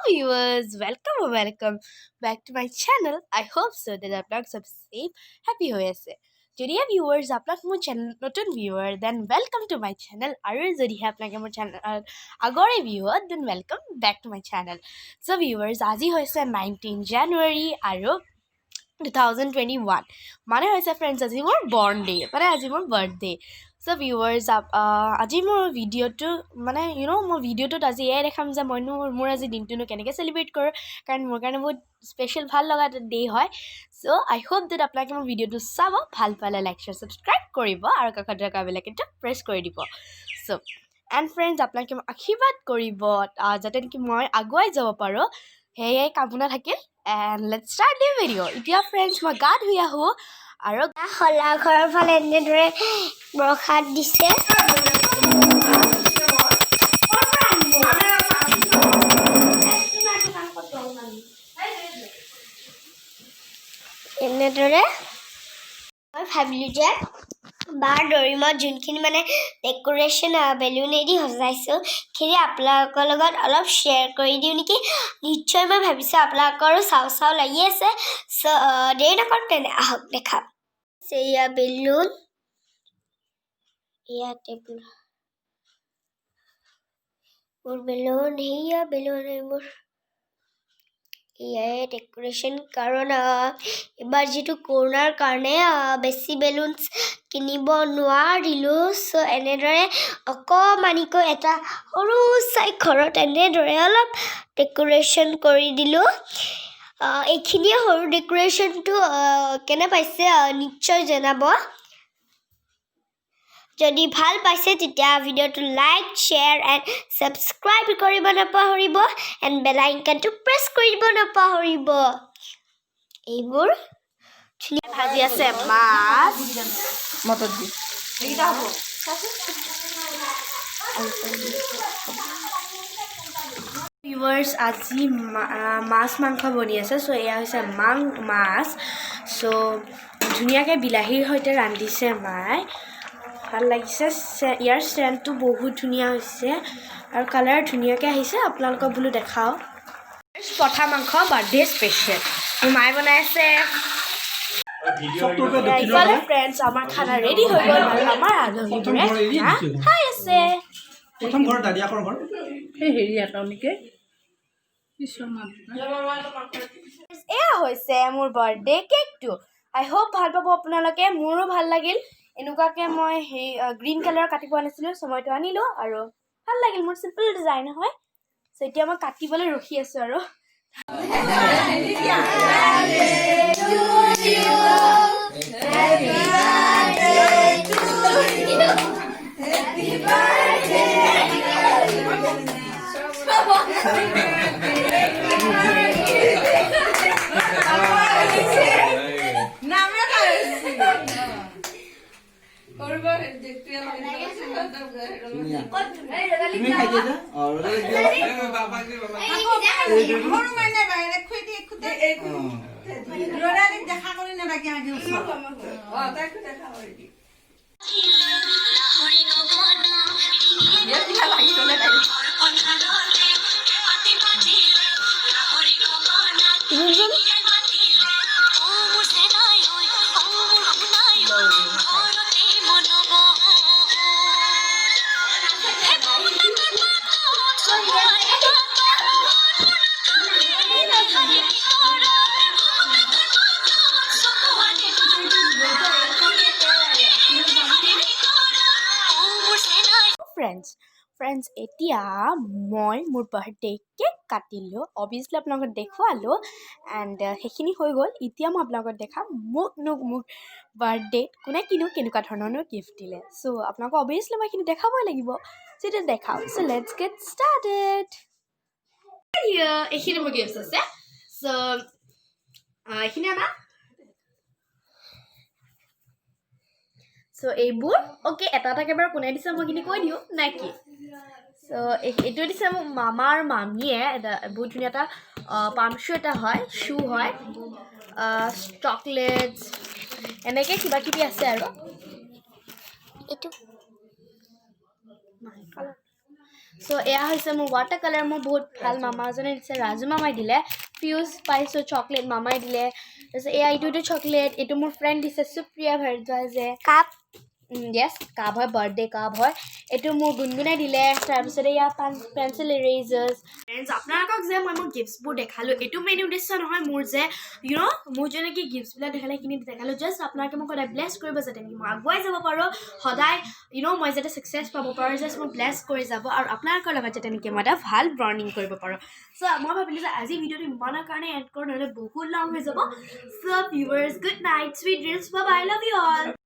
Viewers, welcome, welcome back to my channel. I hope so that আপোনালোক চব safe, happy হৈ আছে। যদিহে viewers আপোনাক মোৰ চেনেল নতুন viewer, then welcome to my channel, আৰু যদিহে আপোনালোকে মোৰ চেনেল আগৰে viewer, then welcome back to my channel. So viewers, আজি হৈছে 19 জানুৱাৰী আৰু 2021, মানে হৈছে ফ্ৰেণ্ডছ আজি মোৰ বৰ্ণ ডে, মানে আজি মোৰ বাৰ্থডে। চ' ভিউৱাৰ্ছ, আজি মোৰ ভিডিঅ'টো মানে মোৰ ভিডিঅ'টোত আজি এয়াই দেখাম যে মইনো মোৰ আজি দিনটোনো কেনেকৈ চেলিব্ৰেট কৰোঁ, কাৰণ মোৰ কাৰণে বহুত স্পেচিয়েল, ভাল লগা এটা ডে হয়। চ' আই হোপ that আপোনালোকে মোৰ ভিডিঅ'টো চাব, ভাল পালে লাইক, শ্বেয়াৰ, ছাবস্ক্ৰাইব কৰিব আৰু কাষত থকা বেল আইকনটো প্ৰেছ কৰি দিব। চ' এণ্ড ফ্ৰেণ্ডছ, আপোনালোকে মোক আশীৰ্বাদ কৰিব যাতে নেকি মই আগুৱাই যাব পাৰোঁ, সেয়ে কামনা থাকিল। And let's start the video. এতিয়া ফ্ৰেণ্ডছ, মই গা ধুই আহোঁ আৰু শলা ঘৰৰ ফালে এনেদৰে প্ৰসাদ দিছে। এনেদৰে মই ভাবিলোঁ যে বাৰ দৰিমত যোনখিনি মানে ডেক'ৰেশ্যন বেলুনেদি সজাইছোঁ, সেইখিনি আপোনালোকৰ লগত অলপ শ্বেয়াৰ কৰি দিওঁ নেকি। নিশ্চয় মই ভাবিছোঁ আপোনালোকৰো চাওঁ চাওঁ লাগি আছে। চ' দেৰি নকৰোঁ তেনে, আহক দেখাম। এয়া বেলুন, এয়া টেবুল, মোৰ বেলুন, সেয়া বেলুন, এইবোৰ এয়াই ডেক'ৰেশ্যন। কাৰণ এইবাৰ যিটো কৰোণাৰ কাৰণে বেছি বেলুনছ কিনিব নোৱাৰিলোঁ, চ' এনেদৰে অকণমানিকৈ এটা সৰু চাই ঘৰত এনেদৰে অলপ ডেক'ৰেশ্যন কৰি দিলোঁ। এইখিনিয়ে সৰু ডেক'ৰেশ্যনটো কেনে পাইছে নিশ্চয় জনাব। যদি ভাল পাইছে, তেতিয়া ভিডিঅ'টো লাইক, শ্বেয়াৰ এণ্ড ছাবস্ক্ৰাইব কৰিব নাপাহৰিব এণ্ড বেল আইকনটো প্ৰেছ কৰি দিব নাপাহৰিব। এইবোৰ ধুনীয়া। ভাজি আছে মাছ। মটৰ দি। ভিউৱাৰ্ছ, আজি মাছ মাংস বনি আছে। চ' এয়া হৈছে মাছ। চ' ধুনীয়াকৈ বিলাহীৰ সৈতে ৰান্ধিছে মায়ে, ভাল লাগিছে। ইয়াৰ চেণ্টটো বহুত ধুনীয়া হৈছে আৰু কালাৰ ধুনীয়াকৈ আহিছে। আপোনালোকক বোলো দেখাওঁ। পঠা মাংস বাৰ্থডে স্পেচিয়েল, মোৰ মায়ে বনাই আছে। ইফালে ফ্ৰেণ্ডছ, আমাৰ খানা ৰেডি হৈ গ'ল আৰু আমাৰ আলহীবোৰে খানা খাই আছে। প্ৰথম ঘৰ দাদিয়াকৰ ঘৰ। সেই হেৰি এটা নেকি কিছুমান। এয়া হৈছে মোৰ বাৰ্থডে কেকটো। আই হোপ ভাল পাব আপোনালোকে, মোৰো ভাল লাগিল। এনেকুৱাকৈ মই হেৰি গ্ৰীণ কালাৰ কাটি পোৱা নাছিলোঁ, চ' মই এইটো আনিলোঁ আৰু ভাল লাগিল মোৰ। চিম্পল ডিজাইন হয়। চ' এতিয়া মই কাটিবলৈ ৰখি আছোঁ আৰু। তুমি খাই দিয়া। সৰু মাইনা বাহিৰে খুই দিয়ে খুদে দেখা কৰি নাথাকে আগে ওচৰত। ফ্ৰেণ্ডছ, এতিয়া মই মোৰ বাৰ্থডে কেক কাটিলোঁ, অভিয়াছলি আপোনালোকক দেখুৱালোঁ এণ্ড সেইখিনি হৈ গ'ল। এতিয়া মই আপোনালোকক দেখাম মোকনো মোৰ বাৰ্থডেত কোনে কিনো কেনেকুৱা ধৰণৰনো গিফ্ট দিলে। চ' আপোনালোকক অভিয়াছলি মই এইখিনি দেখাবই লাগিব, যেতিয়া দেখাওঁ। So let's get started. এইখিনি মোৰ গিফ্টছ আছে। চ' এইখিনি আনা। চ' এইবোৰ, অ'কে, এটা এটাকে বাৰু কোনে দিছে মই এইখিনি কৈ দিওঁ নে কি? চ' এইটো দিছে মোক মামা আৰু মামীয়ে, এটা বহুত ধুনীয়া এটা পাম্প শ্বু এটা হয়, শ্বু হয়, চকলেটছ, এনেকৈ কিবা কিবি আছে আৰু এইটো। চ' এয়া হৈছে মোৰ ৱাটাৰ কালাৰ। মোৰ বহুত ভাল মামা এজনে দিছে, ৰাজু মামাই দিলে। ফিউজ পাইছোঁ, চকলেট মামাই দিলে। তাৰপিছত এয়া এইটো চকলেট, এইটো মোৰ ফ্ৰেণ্ড দিছে, সুপ্ৰিয়া ভৰদ্বাজে। কাপ। য়েছ, কাপ হয়, বাৰ্থডে কাপ হয়। এইটো মোৰ গুণগুণাই দিলে। তাৰপিছত এয়া পেঞ্চিল, ইৰেজাৰ্ছ। ফ্ৰেণ্ডছ, আপোনালোকক যে মই মোৰ গিফ্টছবোৰ দেখালোঁ, এইটো মেইন উদ্দেশ্য নহয় মোৰ যে মোৰ যেনেকৈ গিফ্টছবিলাক দেখালে, সেইখিনি দেখালোঁ। জাষ্ট আপোনালোকে মোক সদায় ব্লেছ কৰিব, যাতে মই আগুৱাই যাব পাৰোঁ সদায়, মই যাতে ছাকচেছ পাব পাৰোঁ। জাষ্ট মোক ব্লেছ কৰি যাব আৰু আপোনালোকৰ লগত যাতে নেকি মই এটা ভাল বণ্ডিং কৰিব পাৰোঁ। চ' মই ভাবিলোঁ যে আজি ভিডিঅ'টো ইমানৰ কাৰণে এড কৰোঁ, নহ'লে বহুত লং হৈ যাব। So viewers, good night, sweet dreams, bye, love you all.